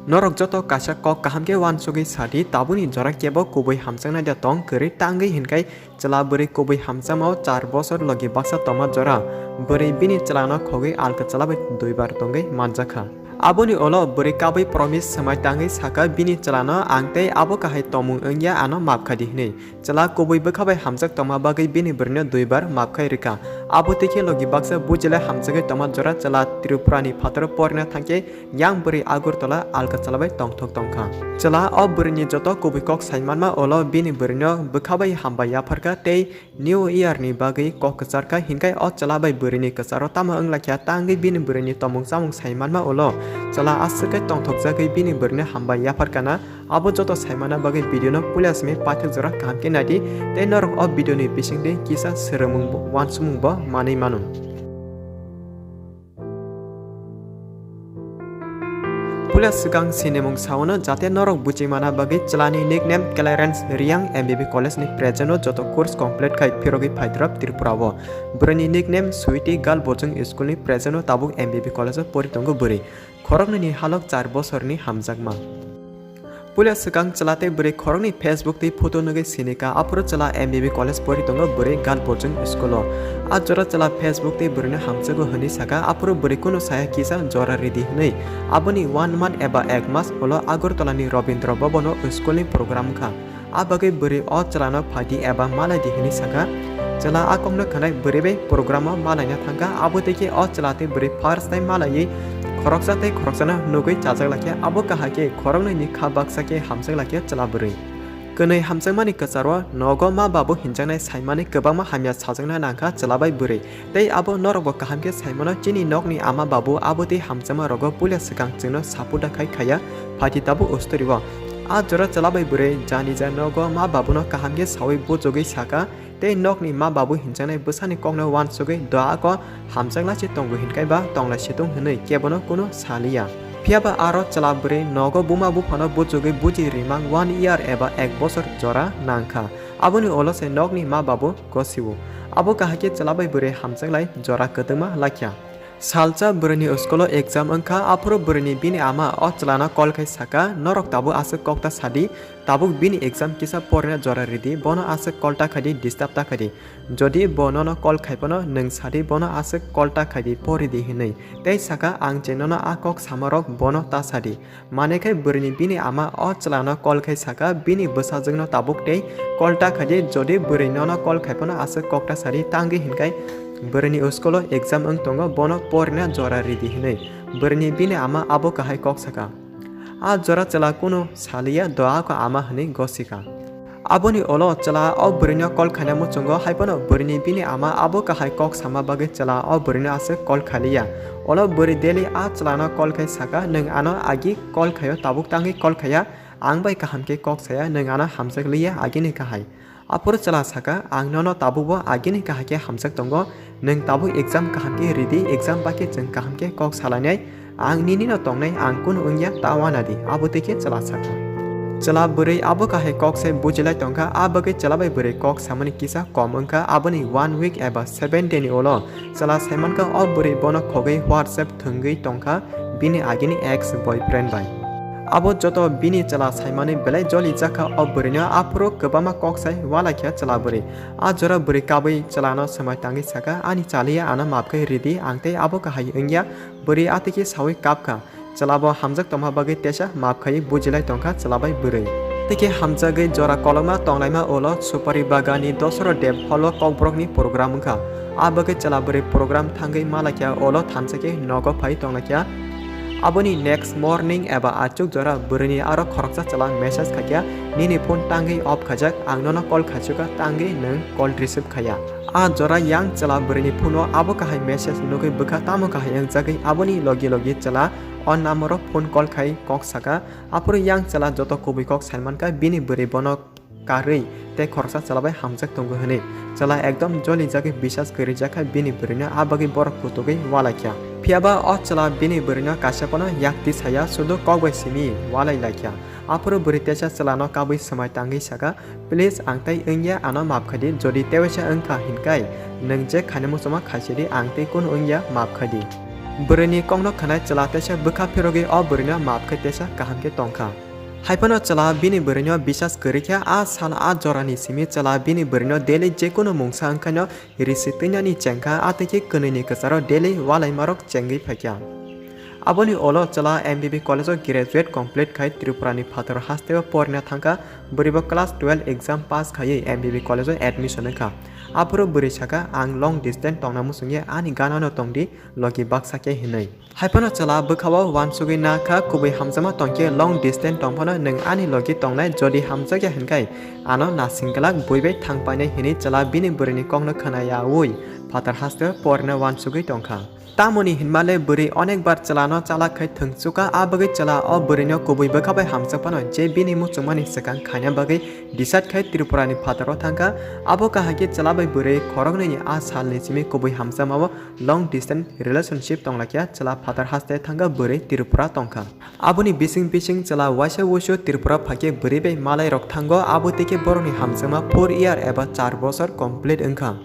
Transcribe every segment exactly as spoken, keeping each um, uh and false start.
Norok joto kaisa kok kaham khe uansugwi sadi, tabukni jora kebo kubui hamjaknai da tong kwrwi tangwi hinkhai chwla bwrwi kubui hamjakmao char bosor logi baksa tongma jora. Bwrwi bini chwlano khogwi alka chwla bai duibar tongwi manjakha. Aboni ulo bwrwi kabui promise swmai tangwi sakha bini chwlano, "Ang tei abo kahai tongmung wngya, ano map khaidi," hwnwi. Chwla kubui bwkha bai hamjak tongma bagwi bini bwrwino duibar map khai rwkha. Abo twi khe logi baksa bujilai hamjagwi tongma jora chwla Tripurani phataro porina thangkhe yang bwrwi Agartala alka chwla bai tongthok tongkha. Chwla o bwrwini joto kubui kok sai manma ulo bini bwrwino bwkha bai hambai yapharkha tei New Year ni bagwi kok kwcharkha, hinkhai o chwla bai bwrwini kwcharo tamo wnglaikha tangwi bini bwrwini tongmung chamung sai manma ulo chwla aswk khe tongthokjagwi bini bwrwino hambai yapharkha na. Abo joto saimana bagwi video no puila simi paithak jora kaham khe naidi, tei norok o video ni bisingtwi kisa swrwngmung bo, uansukmung bo manwi mano. Puila swkang sinimung saono jate norok buchimana bagwi chwlani nickname Clarence Riang M B B College ni present o joto course complete khai phirogwi phaidrop Tripura o. Bwrwini nickname Sweetie Girl Boarding School ni present o tabuk M B B College o pori tongo bwrwi. Khoroknwi ni halok char bosorni hamjakma. Puila swkang chwla tei bwrwi khoroknwi Facebook twi photo nugwi sinika, aphuru chwla M B B college pori tongo bwrwi Girl Boarding school o. A jora chwla Facebook twi bwrwino hamjago hwnwi saka, aphuru bwrwi kunu saya kisa jora ridi hwnwi. Aboni one month eba ek mas ulo Agartala ni Rabindra Bhavan o school ni program wngkha. A bagwi bwrwi o chwlano phaidi eba malaidi hwnwi saka. Chwla a kokno khwnai bwrwi bai program o malaina thangkha, abo twi khe o chwla tei bwrwi first time malaiwi khoroksa tei khoroksano nugwi chajak laikha, abo kahai khe khoroknwi ni kha baksa khe hamjak laikha chwla bwrwi. Kwnwi hamjakmani kwcharo nogo ma babu hinjaknai saimani kwbangma hamya sajakna nangkha chwla bai bwrwi. Tei abo norokbo kaham khe saimano, chini nokni ama babu abo tei hamjakma rogo puila swkang chwngno sapuda khai khaya, phaidi tabuk usturi o. A jora chwla bai bwrwi jani ja nogo ma babuno kaham khe sawi bujogwi saka, tei nokni ma babu hinjaknai bwsani kokno uansugwi doa ko hamjakla se tongo hinkhai ba tongla situng hwnwi kebono kunu saliya. Phiyaba aro chwla bwrwi nogo buma buphano bujogwi buji rimang one year eba ek bosor jora nangkha. Aboni ulo se nokni ma babu gosiwo. Abo kahai khe chwla bai bwrwi hamjaklai jora kwtwma laikha. Salsa bwrwini school o exam wngkha, aphuru bwrwini bini ama o chwlano call khai saka, "Norok tabuk aswk kok ta sadi, tabuk bini exam kisa porina jora ridi, bono aswk call ta khaidi, disturb ta khaidi. Jodi bo nono call khai phano nwng sadi, bono aswk call ta khaidi, poridi," hwnwi. Tei saka, "Ang je nono a kok samarok bono ta sadi." Manwi khai bwrwini bini ama o chwlano call khai saka, bini bwsajwkno tabuk tei call ta khaidi, jodi bwrwi nono call khai phano aswk kok ta sadi tangwi hinkhai bwrwini school o exam wng tongo, bono porina jora ridi hwnwi. Bwrwini bini ama abo kahai kok saka. A jora chwla kunu saliya, doa ko ama hwnwi gosika. Aboni ulo chwla o bwrwino call khaina muchungo, hai phano bwrwini bini ama abo kahai kok sama bagwi chwla o bwrwino aswk call khaliya. Ulo bwrwi daily a chwlano call khai saka, "Nwng ano agi call khaio, tabuk tangwi call khaya, ang bai kaham khe kok saya, nwng ano hamjak liya agini kahai." Aphuru chwla saka, "Ang nono tabukbo agini kahai khe hamjak tongo, nwng tabuk exam kaham khe ridi, exam bai khe chwng kaham khe kok salainai, ang nini no tongnai, ang kunu wngya ta uanadi," abo twi khe chwla sakha. Chwla bwrwi abo kahai kok se bujilai tongkha, a bagwi chwla bai bwrwi kok samani kisa kom wngkha, aboni one week eba seven day ni ulo chwla saimankha o bwrwi bono khogwi WhatsApp thwngwi tongkha bini agini ex boyfriend bai. Abo joto bini chwla saimani belai joli jakha o bwrwino, aphuru kwbangma kok sai ualaikha chwla bwrwi. A jora bwrwi kabui chwlano swmai tangwi saka, "Ani chaliya ano map khai ridi, ang tei abo kahai wngya." Bwrwi atwikhe sawi kapkha. Chwlabo hamjak tongma bagwi tesa map khaiwi bujilai tongkha chwla bai bwrwi. Tei khe hamjagwi jora kolokma tonglaima ulo Supari Bagani Dosoro Deb holo kokborokni program wngkha. A bagwi chwla bwrwi program thangwi malaikha ulo thansa khe nogo phai tonglaikha. Aboni next morning eba achuk jora bwrwini aro khoroksa chwla message khaikha, "Nini phone tangwi off khaijak, ang nono call khaisukha, tangwi nwng call receive khaiya." A jora yang chwla bwrwini phone o abo kahai message nugwi bwkha tamo kahai wngjagwi, aboni logi logi chwla o number o phone call khai kok saka. Aphuru yang chwla joto kubui kok sai mankha, bini bwrwi bono karwi tei khoroksa chwla bai hamjak tongo hwnwi. Chwla ekdom joli jagwi bisas kwrwi jakha bini bwrwino, a bagwi borok kutugwi ualaikha. Phiyaba o chwla bini bwrwino kaisa phano yakti saya, sudu kok bai simi ualai laikha. Aphuru bwrwi tesa chwlano kabui swmai tangwi saka, "Please, ang tei wngya, ano map khaidi, jodi tewaisa wngkha hinkhai nwng je khaina muchungma khaisidi, ang tei kunu wngya, map khaidi." Bwrwini kokno khwnai chwla teisa bwkha phirogwi o bwrwino maap khe teisa kaham khe tongkha. Haiphano chwla bini bwrwino bisas kwrwi khe a sal a jorani simi chwla bini bwrwino daily jekunu mungsa wngkhaino risi twinani chengkha, a twi khe kwnwini kwcharo daily walaimarok chengwi phaikha. Aboni ulo chwla M B B college-o graduate complete khai Tripurani phataro hasteo porina thangkha, bwrwibo class twelve exam pass khaiwi M B B college-o admission wngkha. Aphuru bwrwi sakha, "Ang long distance tongna muchungya, ani ganano tongdi, logi baksa khe," hinwi. Haiphano chwla bwkhao uansugwi nakha, kubui hamjakma tongkhe long distance tongphano nwng ani logi tongnai, jodi hamjakya hinkhai ano nasing glak bui bai thang painai, hinwi chwla bini bwrwini kokno khwnayaui phatar hasteo porina uansugwi tongkha. Tamoni hinmale bwrwi onekbar chwlano chalak khai thwngchukha, a bagwi chwla o bwrwino kubui bwkha bai hamjak phano je bini muchungmani swkang khaina bagwi decide khai Tripurani phataro thangkha. Abo kahai khe chwla bai bwrwi khoroknwini a salni simi kubui hamjakmao long distance relationship tonglaikha, chwla phatar haste thangkha, bwrwi Tripura tongkha. Aboni bising bising chwla waisa wuisu Tripura phaikhe bwrwi bai malai rok thango, abo tei khe borokni hamjakma four year eba char bosor complete wngkha.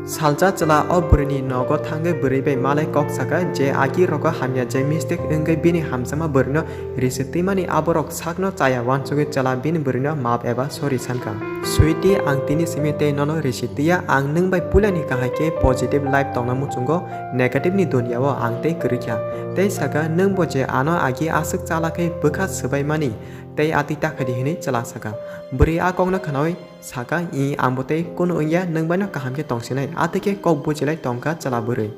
Salsa chwla o bwrwini nogo thangwi bwrwi bai malai kok sakha je agi rogo hamya je mistake wngwi bini hamjakma bwrwino risi twimani aborok sakno chaya uansugwi chwla bini bwrwino maap eba sorry sankha. Sweetie, ang tini simi tei nono risi twiya, ang nwng bai puilani kahai khe positive life tongna muchungo, negative ni duniya o ang tei kwrwi kha. Tei sakha, nwng bo je ano agi aswk chala khe bwkha swbaimani tei atwi takhadi hinwi chwla sakha. Bwrwi a kokno khwnawi sakha, "I, ang bo tei kunu wngya, nwng baino kaham khe tongsinai," atwi khe kok bujilai tongkha chwla bwrwi.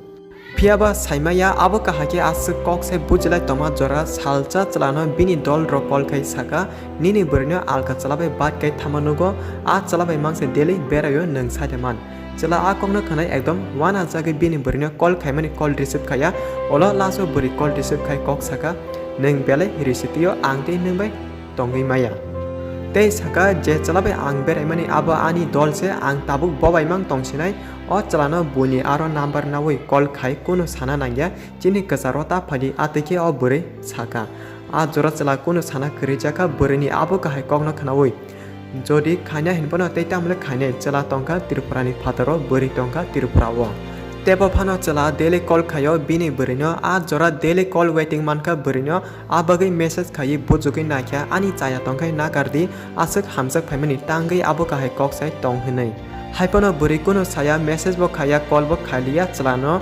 Phiyaba saimaya abo kahai khe aswk kok sai bujilai tongma jora salsa chwlano bini dol rok call khai sakha, "Nini bwrwino alka chwla bai bat kai thama nugo, a chwla bai mangse daily beraio nwng saide man." Chwla a kokno khwnai ekdom uanajagwi bini bwrwino call khaimani call receive khaiya, ulo last o bwrwi call receive khai kok sakha, "Nwng belai risi twio, ang tei nwng bai tongwi maya." Tei sakha, "Je chwla bai ang beraimani abo ani dol se, ang tabuk bo bai mang tongsinai, o chwlano buini aro number nawi call khai kunu sana nangya, chini kwcharo ta phaidi," atwi khe o bwrwi sakha. A jora chwla kunu sana kwrwi jakha, bwrwini abo kahai kokno khwnawi. Jodi khaina hinphano tei tamle khainai, chwla tongkha Tripurani phataro, bwrwi tongkha Tripura o. Tebo phano chwla daily call khaio bini bwrwino, a jora daily call waiting mankha bwrwino, a bagwi message khaiwi bujugwi naikha, "Ani chaya tongkhai nakardi, aswk hamjak phaimani tangwi abo kahai kok sai tong," hinwi. Haiphano bwrwi kunu saya, message bo khaiya, call bo khailiya chwlano.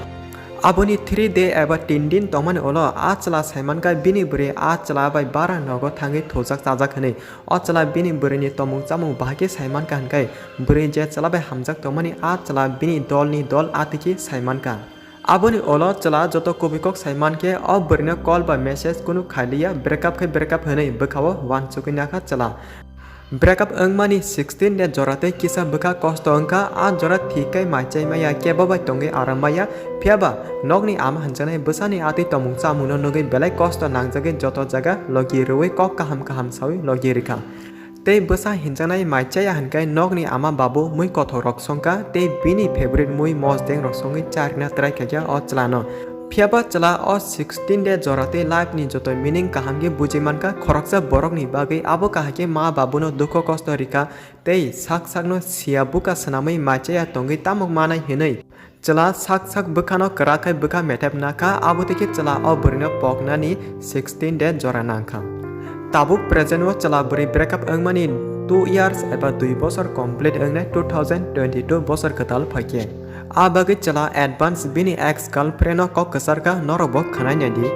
Aboni three day eba tin din tongmani ulo a chwla saimankha bini bwrwi a chwla bai bara nogo thangwi thujak chajak hinwi. O chwla bini bwrwini tomung chamung bahai khe saimankha hinkhai, bwrwi je chwla bai hamjak tongmani a chwla bini dolni dol atwikhe saimankha. Aboni ulo chwla joto kubui kok saimankhe o bwrwino call ba message kunu khailiya, breakup khe breakup hinwi bwkhao uansugwi nakha chwla. Breakup wngmani sixteen de jora tei kisa bwkha kosto wngkha, a jora thik khe mai chai maya, kebo bai tongwi aram maya, phiyaba nokni ama hwnjaknai bwsani atwi tongmung chamungno nugwi belai kosto nangjagwi joto jaga logi rwui kok kaham kaham saui logi rwkha. Tei bwsa hinjaknai mai chaya hwnkhe nokni ama babu mui kothok rok songkha tei bini favorite mui mosdeng rok songwi charina try khaikha o chwlano. Phiyaba chwla o sixteen de jora tei life ni joto meaning kaham khe bujui mankha, khoroksa borok ni bagwi abo kahai khe ma babu no dukho kosto rikha tei sak sak no siya buka swnamwi mai chaya tongwi tamo manai hinwi. Chwla sak sak bwkhano kwrak khai bwkha methep nakha, abo tei khe chwla o bwrwino poknani sixteen de jora nangkha. Tabuk present o chwla bwrwi breakup wngmani two years eba dui bosor complete wngnai two thousand twenty two bosor kwtal phaikhe. A bagwi chwla advance bini ex girlfriend no kok kwcharkha, norok bo khwnai naidi.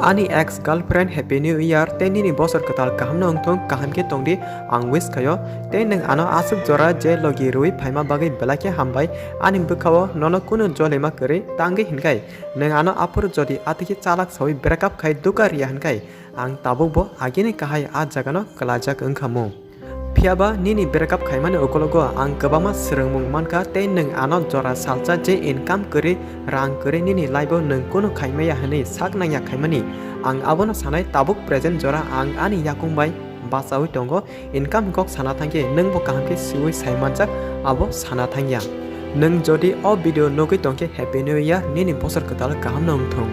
Ani ex girlfriend, Happy New Year tei nini bosor kwtal kaham no wngthung, kaham khe tongdi, ang wish khaio. Tei nwng ano aswk jora je logi rwui phaima bagwi belai khe hambai. Ani bwkhao nono kunu jolima kwrwi tangwi hinkhai, nwng ano aphuru jodi atwikhe chalak saui breakup khai duka riya hinkhai, ang tabukbo agini kahai a jagano kwlajak wngkha mung. Phiyaba nini breakup khaimani ukologo ang kwbangma swrwngmung mankha tei nwng ano jora salsa je income kwrwi, rang kwrwi nini life-o nwng kunu khaimaya hwnwi sak nangya khaimani. Ang abono sanai, tabuk present jora ang ani yakung bai bachaui tongo. Income kok sana thangkhe nwngbo kaham khe siui sai manjak, abo sana thangya. Nwng jodi o video nugui tongkhe Happy New Year, nini bosor kwtal kaham no wngthung.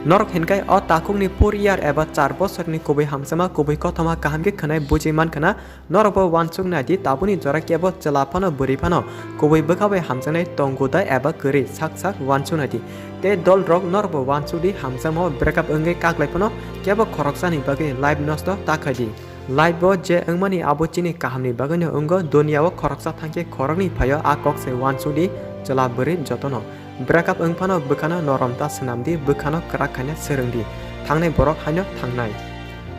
Norok hinkai o takhukni four year eba char bosorni kubui hamjakma kubui kothoma kaham khe khwnai buji mankhana, norokbo uansuk naidi tabukni jora kebo chwla phano bwrwi phano kubui bwkha bai hamjaknai tongo da eba kwrwi sak sak uansuk naidi. Tei dolrok norokbo uansukdi hamjakmao breakup wngwi kaklai phano kebo khoroksani bagwi life nosto ta khaidi. Life o je wngmani abo chini kahamni bagwino wngo, duniya o khoroksa thangkhe khoroknwi phaio a kok se uansukdi chwla bwrwi jotono. Breakup wng phano bwkhano norom ta swnamdi, bwkhano kwrak khaina swrwngdi, thangnai borok haino thangnai.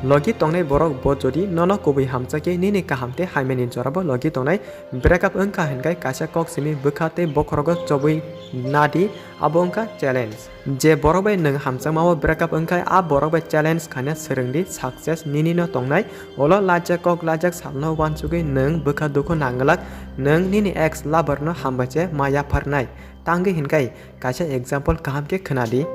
Logi tongnai borok bo jodi nono kubui hamjakhe nini kaham tei hamyani jorabo logi tongnai, breakup wngkha hinkai kaisa kok simi bwkha tei bokhorogo chobwi nadi, abo wngkha challenge. Je borok bai nwng hamjakmao breakup wngkhai a borok bai challenge khaina swrwngdi, success ninino tongnai. Ulo lajak kok lajak salno uansugwi nwng bwkha dukhu nanglak, nwng nini ex lover no hambai se ma yapharnai. Tangwi hinkai kaisa example kaham khe khwnadi.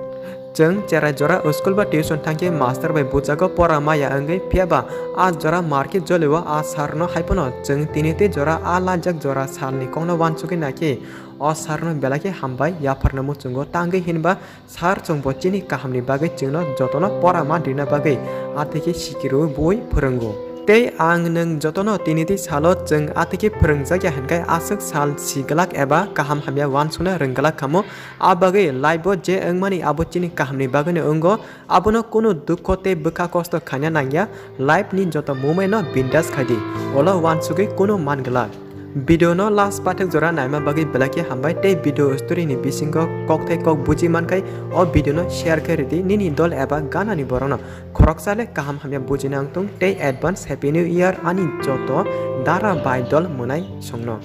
Chwng cherai jora school ba tuition thangkhe master bai bujago pora maya wngwi, phiyaba a jora market jolio a sir no haiphano chwng tini tei jora a lajak jora salni kokno uansugwi naikhe o sir no belai khe hambai yapharna muchungo, tangwi hinba sir chwngbo chini kahamni bagwi chwngno jotono pora ma rina bagwi athikhe sikirwi bui phwrwngo. Tei ang nwng jotono tini tei salo chwng athikhe phwrwngjakya hinkhai aswk sal si glak eba kaham hamya uansukna rwng glak khamu. A bagwi life o je wngmani abo chini kahamni bagwino wngo, abono kunu dukho tei bwkha kosto khaina nangya, life ni joto moment no bindas khaidi, ulo uansugwi kunu man glak. Video no last pathak jora naima bagwi belai khe hambai tei video story ni bisingo kokthai kok buji mankhai o video no share khe ridi nini dol eba ganani borokno. Khoroksa le kaham hamya bujina wngthung tei advance happy new year ani joto dara bai dol mwnai songno.